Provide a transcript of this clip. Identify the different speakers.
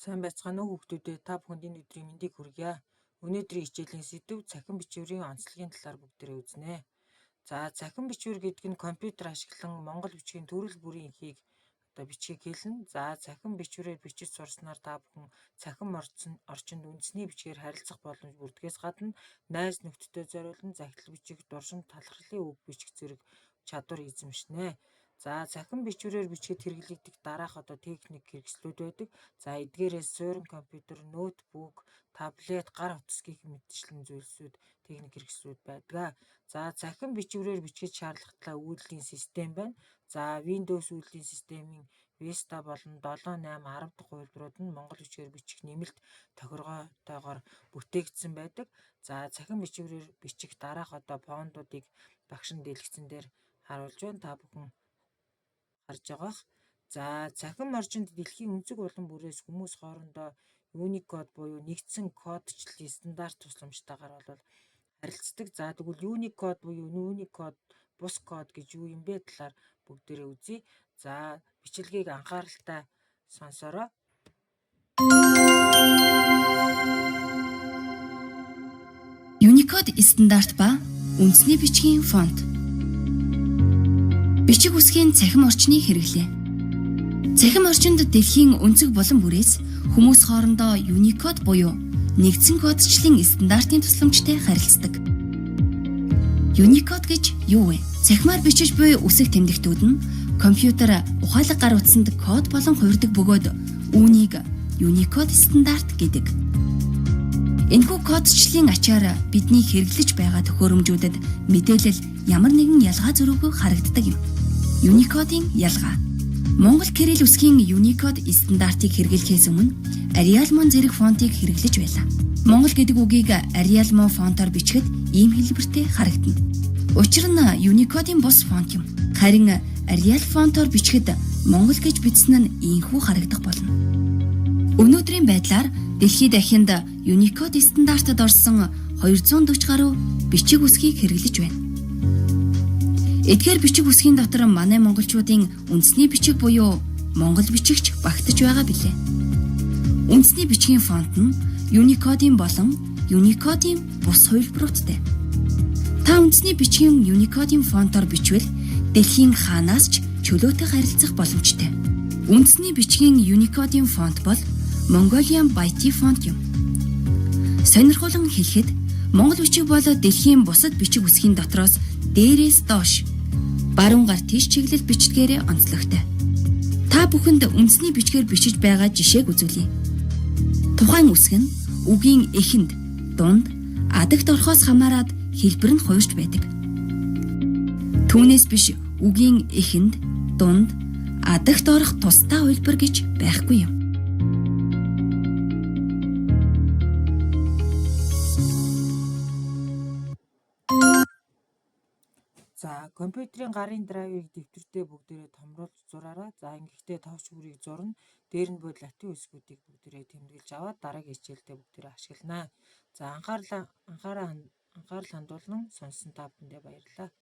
Speaker 1: Сайн байцгаана уу хүүхдүүдээ, та бүхэнд энэ өдрийн мэндийг хүргье. Өнөөдрийн хичээлийн сэдэв цахим бичвэрийн онцлогийн талаар бүгдээрээ үзнэ. За, цахим бичвэр гэдэг нь компьютер ашиглан монгол бичгийн төрөл бүрийн ихийг одоо бичгийг хэлнэ. За, цахим бичвэрээр бичиж сурснаар та бүхэн цахим орчинд үндэсний бичгээр харилцах боломж бүрдгээс гадна найз нөхдөдөө зориулан захидал бичих, дурсамж, талархлын үг бичих зэрэг чадвар эзэмшнэ. За, цахим бичвэрээр бичихэд хэрэглэгдэх дараах одоо техник хэрэгслүүд байдаг. За, эдгээрээс суурин компьютер, ноутбук, таблет, гар утас гэх мэтчлэн зүйлсүүд техник хэрэгслүүд байдаг. За, цахим бичвэрээр бичихэд шаардлагатай үйлдлийн систем байна. За, Windows үйлдлийн системийн Vista болон 7, 8, 10 дахь хувилбарууд нь монгол бичгээр бичих нэмэлт тохиргоотойгоор бүтээгдсэн байдаг. За, цахим бичвэрээр бичих дараах одоо фонтуудыг багш нь дэлгэцэн дээр харуулж байна. Та бүхэн харж байгаах. За, цахим орчинд дэлхийн өнцөг булан бүрээс хүмүүс хоорондоо Unicode буюу нэгдсэн кодчлалын стандарт тусламжтайгаар бол харилцдаг. За, тэгвэл Unicode буюу Unicode бус код гэж юу юм бэ талаар бүгдээрээ үзье. За, бичлэгийг анхааралтай сонсоорой.
Speaker 2: Unicode стандарт ба үндэсний бичгийн фонт. Бичиг үсгийн цахим орчны хэрэглээ. Цахим орчинд дэлхийн өнцөг булан бүрээс хүмүүс хоорондоо Unicode буюу нэгдсэн кодчлалын стандартын тусламжтай харилцдаг. Unicode гэж юу вэ? Цахимаар бичиж буй үсэг тэмдэгтүүд нь компьютер ухаалаг гар утсанд код болон хувирдаг бөгөөд үүнийг Unicode стандарт гэдэг. Энэхүү кодчлалын ачаар бидний хэрэглэж байгаа төхөөрөмжүүдэд мэдээлэл ямар нэгэн ялгаа зөрүүгүй харагддаг юм. Unicode-ийн ялгаа. Монгол кирилл үсгийн Unicode стандартыг хэрэглэхээс өмнө Arial Mon зэрэг фонтыг хэрэглэж байлаа. Монгол гэдэг үгийг Arial Mon фонтоор бичихэд ийм хэлбэртэй харагдана. Учир нь Unicode-ийн бус фонт юм. Харин Arial фонтоор бичихэд Монгол гэж бичсэн нь ийнхүү харагдах болно. Өнөөдрийн байдлаар дэлхий дахинд Unicode стандартад орсон 240 гаруй бичиг үсгийг хэрэглэж байна. Эдгээр бичиг үсгийн дотор манай монголчуудын үндэсний бичиг буюу монгол бичигч багтаж байгаа билээ. Үндэсний бичгийн фонт нь Unicode-ийн болон Unicode-ийн бус хувилбаруудтай. Та үндэсний бичгийн Unicode-ийн фонтоор бичвэл дэлхийн хаанаас ч чөлөөтэй харилцах боломжтой. Үндэсний бичгийн Unicode-ийн фонт бол Mongolian Byte фонт юм. Сонирхолтой хэлэхэд монгол бичиг бол дэлхийн бусад бичиг үсгийн дотроос дээрээс доош баруун гар тийш чиглэл бичдгээрээ онцлогтой. Та бүхэнд үндэсний бичгээр бичиж байгаа жишээг үзүүлье. Тухайн үсэг нь үгийн эхэнд, дунд, адагт орохоос хамаарат хэлбэр нь хувирч байдаг. Түүнээс биш үгийн эхэнд, дунд, адагт орох тусдаа хувилбар гэж байхгүй юм.
Speaker 1: За, компьютерийн гарын драйвыг дэвтэртээ бүгдээрээ томруулж зураарай. За, ингэхдээ товч бүрийг зурна. Дээр нь буй латин үсгүүдийг бүгдээрээ тэмдэглэж аваад дараагийн хичээлдээ бүгдээрээ ашиглана. За, анхаарал хандуулан сонссон та бүхэндээ баярлалаа.